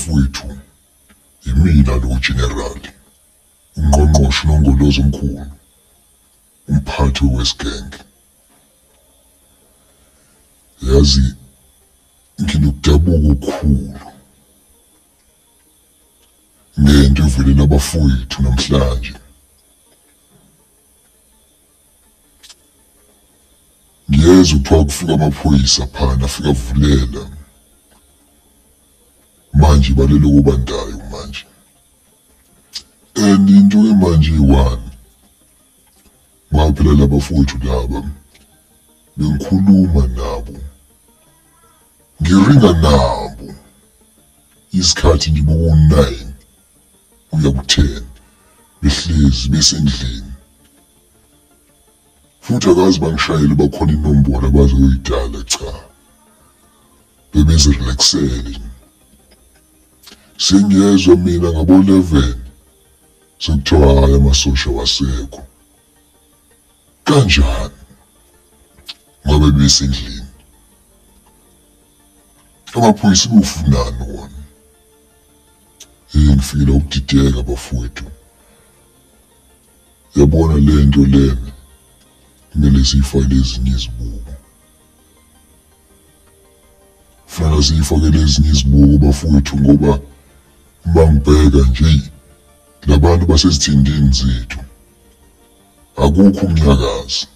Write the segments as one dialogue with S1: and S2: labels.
S1: bafowethu, imina lo General, ungqongqoshe unongoloza omkhulu, umphathi we-West Gang. Yazi nginokudabuka okukhulu ngento evelela abafowethu namhlanje. Ngiyezwa kuthiwa kufika amaphoyisa phana afika avulela. Manje balele kobandayo manje. And into-ke manje iyi-one, ngoba phela labafowethu laba bengikhuluma nabo, ngiringa nabo isikhathi nje boku-9 kuya ku-10 behlezi besendlini. Futhi akazi bangishayele bakhona inombolo abazoyidala, cha. Bebezirelaxele. Sengiyezwa mina ngabo-11 sekuthiwa hhayi amasosha wasekho. Kanjani? Ngoba besendlini. Amaphoyisa ufunani wona? Ngifikela ukudideka bafowethu. Yabona lento lena kumele siyifakele ezinye izibuko. Kufanele siyifakele ezinye izibuko bafowethu, ngoba uma ngibheka nje labantu basezithendeni zethu akukho umnyakazo.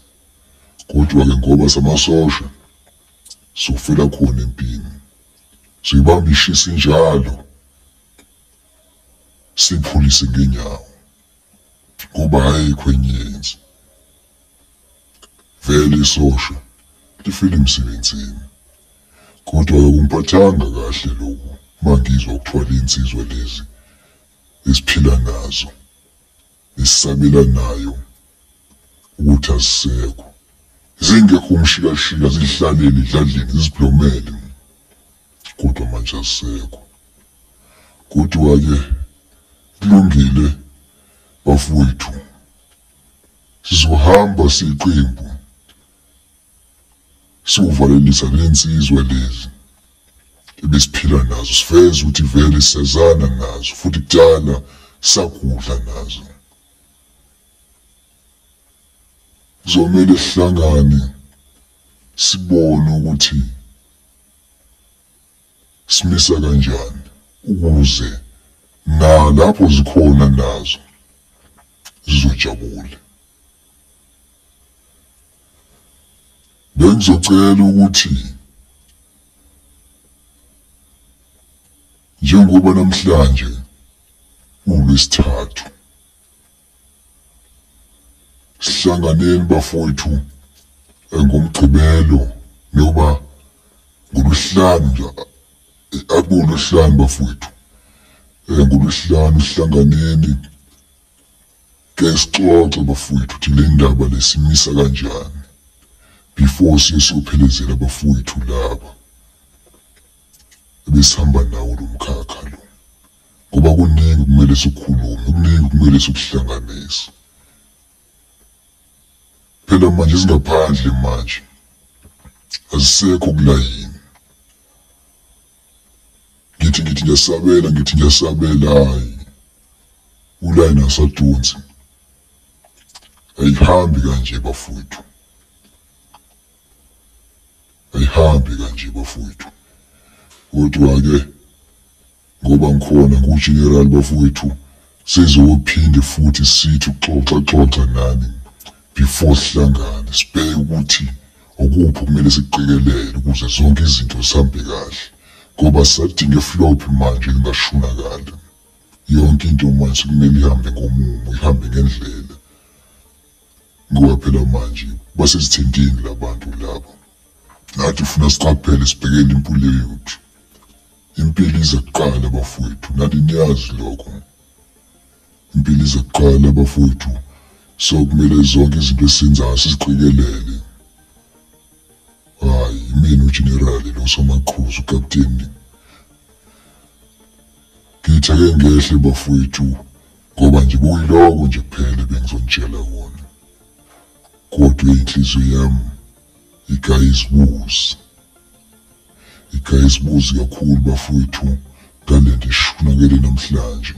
S1: Kodwa-ke ngoba samasosha sofela khona empini, siyibamba ishisa injalo, siphulise ngenyawo ngoba ayikho enye yenzi. Vele isosha lifile emsebenzini. Kodwa-ke akumphathanga kahle lokhu uma ngizwa kuthiwa lezinsizwa lezi esiphila nazo esisabela nayo ukuthi azisekho. Zingekho umshikashika, zihlalele edladleni, zizibhlomele, kodwa manje azisekho. Kodwa-ke kulungile bafowethu, sizohamba siyiqembu siyovalelisa lezinsizwa lezi ebesiphila nazo, siveze ukuthi vele siyazana nazo futhi kudala sagudla nazo. Kuzomele sihlangane sibone ukuthi simisa kanjani ukuze nalapho zikhona nazo zizojabula. Bengizocela ukuthi njengoba namhlanje uLwesithathu sihlanganeni bafowethu ngoMgqibelo noma ngoLwesihlanu nje, akuLwesihlanu bafowethu, ngoLwesihlanu sihlanganeni ke sixoxe bafowethu ukuthi le ndaba lesimisa kanjani before siye siyophelezela abafowethu laba ebesihamba nawo lo mkhakha lo, ngoba kuningi kumele sikukhulume, kuningi kumele sikuhlanganise. Phela manje singaphandle manje azisekho kulayini. Ngithi ngiyasabela, ngithi ngiyasabela, hayi ulayini asadonsi. Ayihambi kanje bafowethu, ayihambi kanje bafowethu. Kodwa-ke ngoba ngikhona ngu-General bafowethu, sizophinde futhi sithi ukuxoxa xoxa nani before sihlangane, sibheke ukuthi okuphi okumele sikuqikelele ukuze zonke izinto zihambe kahle, ngoba sisadinga i-flop manje ingashunakali. Yonke into manje sekumele ihambe ngomumo, ihambe ngendlela, ngoba phela manje basezithendeni labantu laba. Nathi ufuna siqaphele, sibhekele impilo yethu. Impilo iza kuqala bafowethu, nathi niyazi lokho. Impilo iza kuqala bafowethu, so kumele zonke izinto esizenzayo siziqikelele. Hhayi, imina uGeneral lo somaqhuzu ukapteni. Ngithi ake ngehle bafowethu, ngoba nje kuyiloko nje kuphela bengizonitshela kona. Kodwa inhliziyo yami igaya izibuzi, igaya izibuzi kakhulu bafowethu ngalento eshoyo. Esibukele namhlanje.